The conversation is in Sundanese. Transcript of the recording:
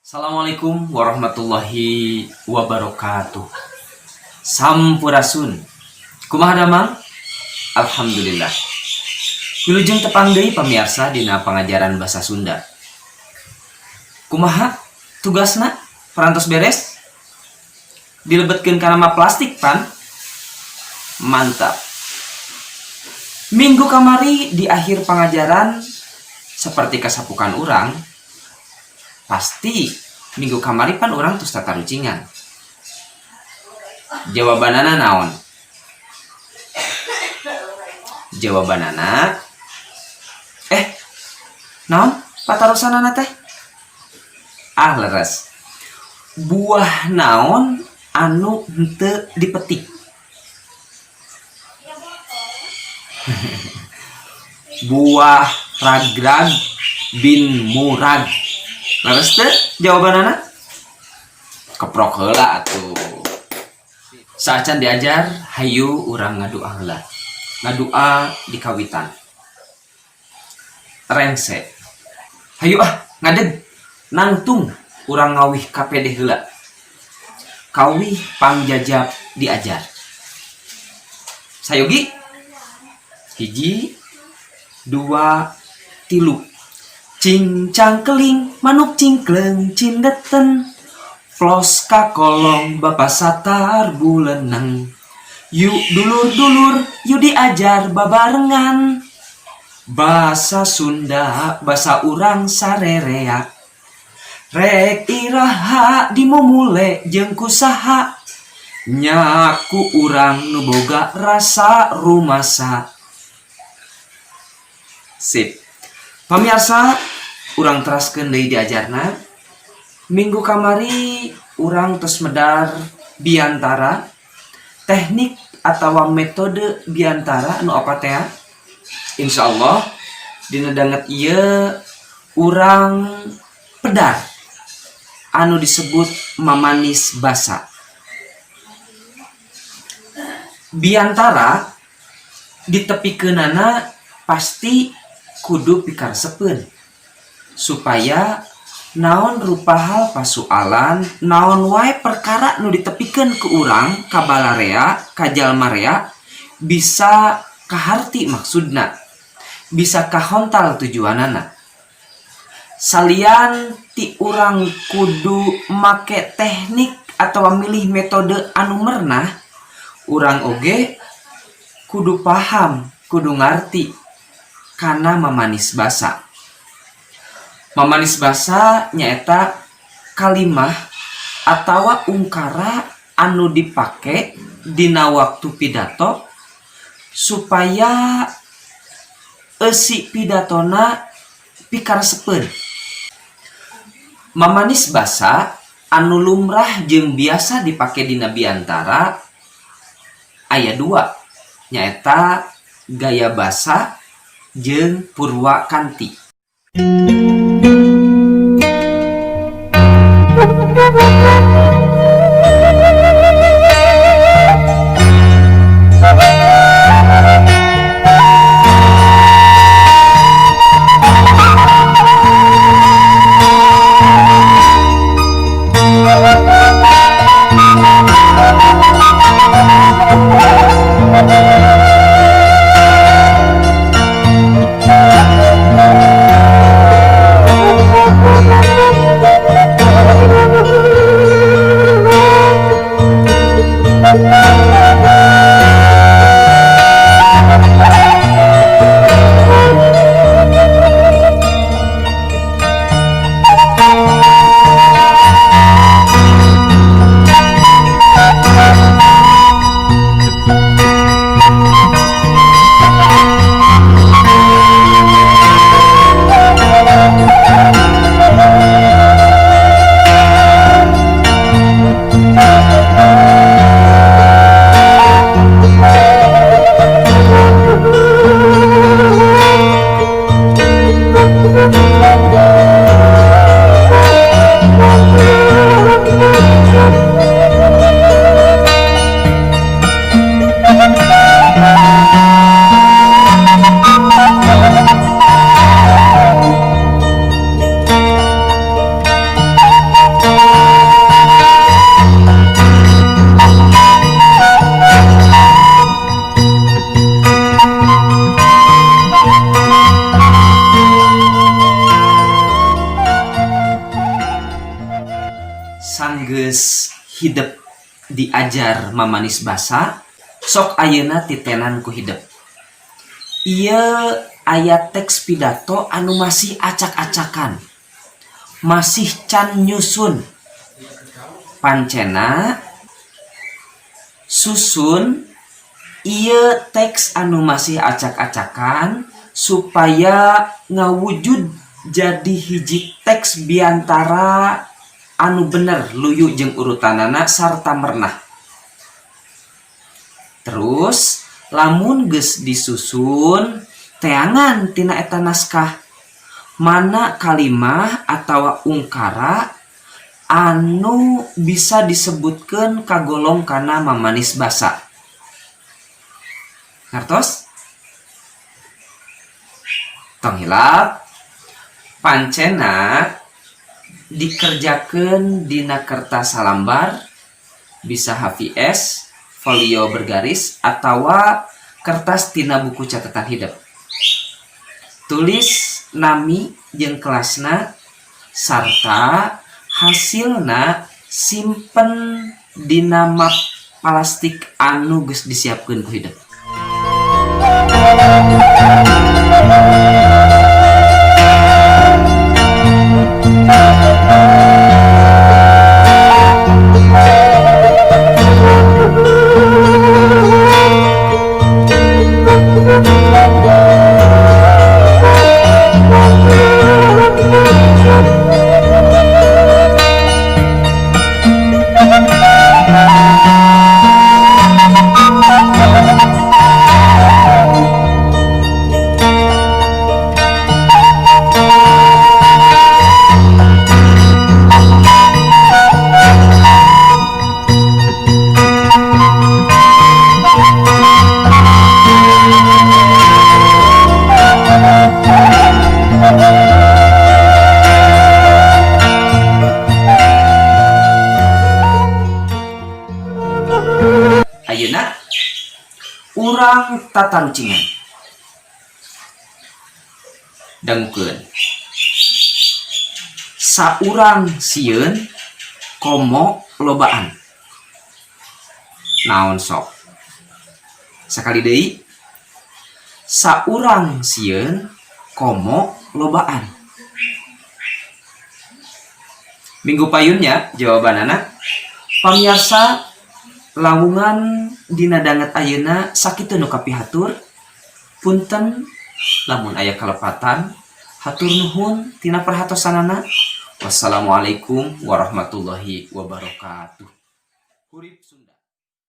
Assalamualaikum warahmatullahi wabarakatuh. Sampurasun. Kumaha damang? Alhamdulillah. Wilujeng tepang deui pamiarsa dina pangajaran bahasa Sunda. Kumaha tugasna? Parantos beres? Dilebetkeun kana map plastik pan? Mantap. Minggu kamari di akhir pangajaran seperti kasapukan urang, pasti minggu kamari pan urang tos tatarucingan. Jawabanana naon? Jawabanana naon patarosanana teh? Ah, leres. Buah naon anu henteu dipetik? Buah ragrag bin murag. Leres teu jawabanana? Keprok heula atuh. Saacan diajar, hayu urang ngadua heula. Ngadua di kawitan. Rengse. Hayu ah, ngadeg. Nangtung urang ngawih KPD heula. Kawih pangjajab diajar. Sayogi? Hiji, dua, tilu. Cincang keling, manuk cingkleng cindeten. Plos kakolong Bapak Satar buleneng. Yuk dulur-dulur, yuk diajar babarengan. Basa Sunda, basa urang sarerea. Rek iraha dimumule jeung kusaha. Nyaku urang nu boga rasa rumasa. Sip. Pamirsa, urang teraskeun deui diajarna. Minggu kamari urang tos medar biantara, teknik atau metode biantara anu apa teh? Insyaallah dina danget ieu urang pedar anu disebut mamanis basa. Biantara ditepikeunana pasti kudu pikaresepeun supaya naon rupa hal pasualan, naon wae perkara nu ditepikeun ke urang, ka balarea, ka jalma rea, bisa kaharti maksudna, bisa kahontal tujuanana. Salian ti urang kudu make teknik atau milih metode anu mernah, urang oge kudu paham, kudu ngarti kana mamanis basa. Mamanis basa nyaeta kalimah atawa ungkara anu dipake dina waktu pidato supaya eusi pidatona pikaresepeun. Mamanis basa anu lumrah jeung biasa dipake dina biantara aya dua, nyaeta gaya basa jeung purwakanti. Sanggeus hidep diajar mamanis basa, sok ayeuna titenan ku hidep. Ieu aya teks pidato anu masih acak-acakan. Masih can nyusun. Pancena susun ieu teks anu masih acak-acakan supaya ngawujud jadi hiji teks biantara anu bener luyu jeung urutanana sarta mernah. Terus lamun geus disusun teangan tina eta naskah mana kalimah atawa ungkara anu bisa disebutkeun kagolong kana mamanis basa. Ngartos? Tong hilap, pancena dikerjakeun dina kertas salambar, bisa HVS, folio bergaris, atawa kertas tina buku catatan hidep. Tulis nami jeung kelasna sarta hasilna simpen dina map plastik anu geus disiapkeun ku hidep. Ayeuna urang tatarucingan. Dangukeun. Saurang sieun komo lobaan. Naon sok? Sakali deui. Saurang sieun komo lobaan. Minggu payunnya jawabanana. Pamiarsa, lawungan dina danget ayeuna sakitu nu kapihatur. Punten lamun aya kalepatan. Hatur nuhun tina perhatosanana. Wassalamualaikum warahmatullahi wabarakatuh. Hurip Sunda.